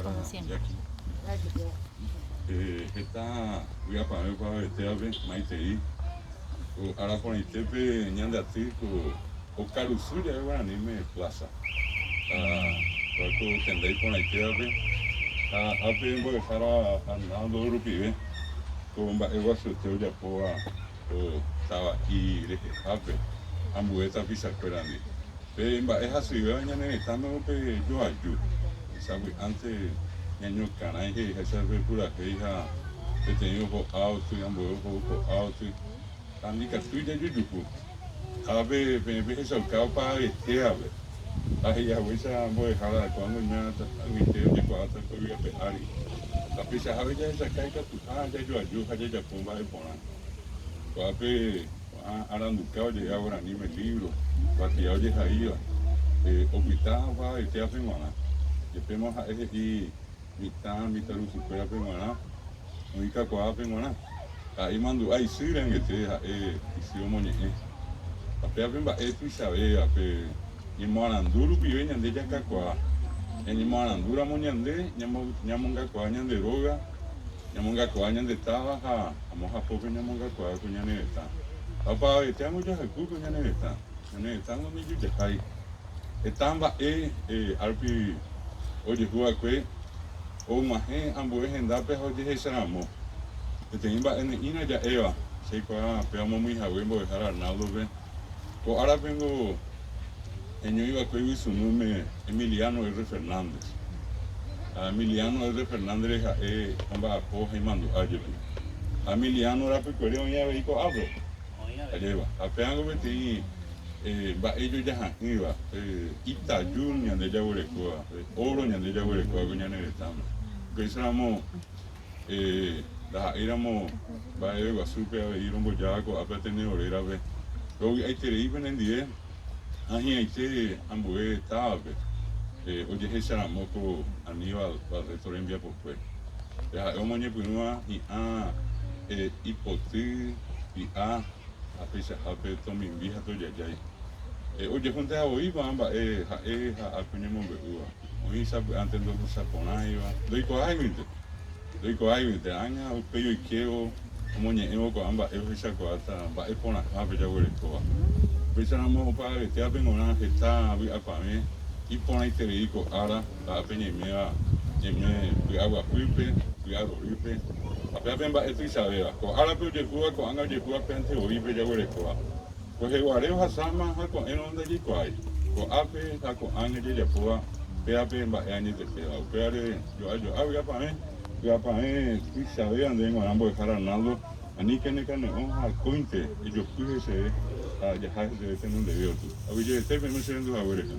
Mbo'ehára Jackie. Heta vy'apavẽ opavavetévape maitei ko ára porãitépe ñande aty ko okarusu jave guaraníme plaza. Ha kóa ko tenda iporãitévape ha ápe mbo'ehára Arnaldo rupive ko mba'e guasuete ojapóva ko tava'i rehehápe ambue tapichakuérandi. Pe mba'e hasyvéva ñane retãme pe joaju, sapy'ánte ñañokarãi he'iháicha pe purahéi ha peteĩ oho áoty, ambue oho ko'áoty, ha ndikatúi jajujuhu. Ha pe peẽ pehechauka opavetévape, ha he'i haguéicha mbo'ehára ko'ág̃a oime ag̃uiete ojekuaáta ko yvy ape ári. Ha peichahápe jahechaka ikatuha jajoaju ha jajapo mba'e porã. Ko'ápe Ko'ã aranduka oje'éva guaraníme lívro, kuatia ojehaíva, opyta opavavetévape g̃uarã. Jepémo ha'e he'i mitã mitãrusukuérape g̃uarã, oĩ kakuaápe g̃uarã. Ha'e imandu'a isy rangete ha'e isy omoñe'ẽ. Ha pévape mba'e tuichavéva pe ñemoarandu rupive ñande jakakuaa. Ñañemoarandúramo ñande ñamongakuaa ñande róga. Ñamongakuaa ñande táva ha amo hapópe ñamongakuaa ko ñane retã. Ha opavavete ambojahayhu ko ñane retã. Ñane retãngo ndijojahái. Heta mba'e árupi ojehu va'ekue og̃uahẽ ambue hendápe ha ojehecharamo. Peteĩ mba'e ne'ĩra ja'éva, che aikuaa péva omomýi hague mbo'ehára Arnaldo-pe. Ko árapengo heñói va'ekue yvysunúme Emiliano R. Fernández. Ha Emiliano R. Fernández-re ha'e omba'apo ha imandu'a jepi. Ha Emiliano rapykuere oĩ avei ko'ápe. Ajépa. Ha pévango peteĩ mba'e ijojaha'ỹva, pe itaju ñande jaguerekóva, pe óro ñande jaguerekóva ko ñane retãme. Upéicharamo ndaha'éiramo mba'eve guasúpe avei rombojáva ko'ápe Ateneo rérape, rovy'aiterei penendive ha hi'ãite ambue távape ojehecharamo ko Aníbal Barreto rembiapokue. Pe ha'e omoñepyrũva hi'ã ipoty, hi'a ha peichahápe tomimbi ha tojajái. Ojehúnteha voi ko'ã mba'e ha'e ha ápe oñemombe'úva. Oĩ sapy'ánte ndohechaporãiva, ndoikuaáiguinte, ndoikuaáiguinte. Ág̃a upéi oikévo omoñe'ẽvo ko'ã mba'e ohechakuaáta mba'e porãhápe jaguerekóva. Upéicharamo opavavetévape g̃uarã heta vy'apavẽ iporãiterei ko ára ha ápe ñaiméva ñaime py'aguapýpe, py'arorýpe ha pévape mba'e tuichavéva. Ko árape ojehúva ko'ág̃a ojehúva pénte voípe jaguerekóva. Kueheguare ohasáma ha ko'ẽrõ ndajaikuaái, ko'ápe ha ko'ág̃a jajapóva pévape mba'e añetetéva. Upévare jo'a jo'a vy'apavẽ, vy'apavẽ tuichavéva ndéve g̃uarã mbo'ehára Arnaldo, aníke nekane'õ ha akóinte ejopy heseve ha jaha heseve tenondeve oty. Aguyjevete peẽme che rendu hague rehe.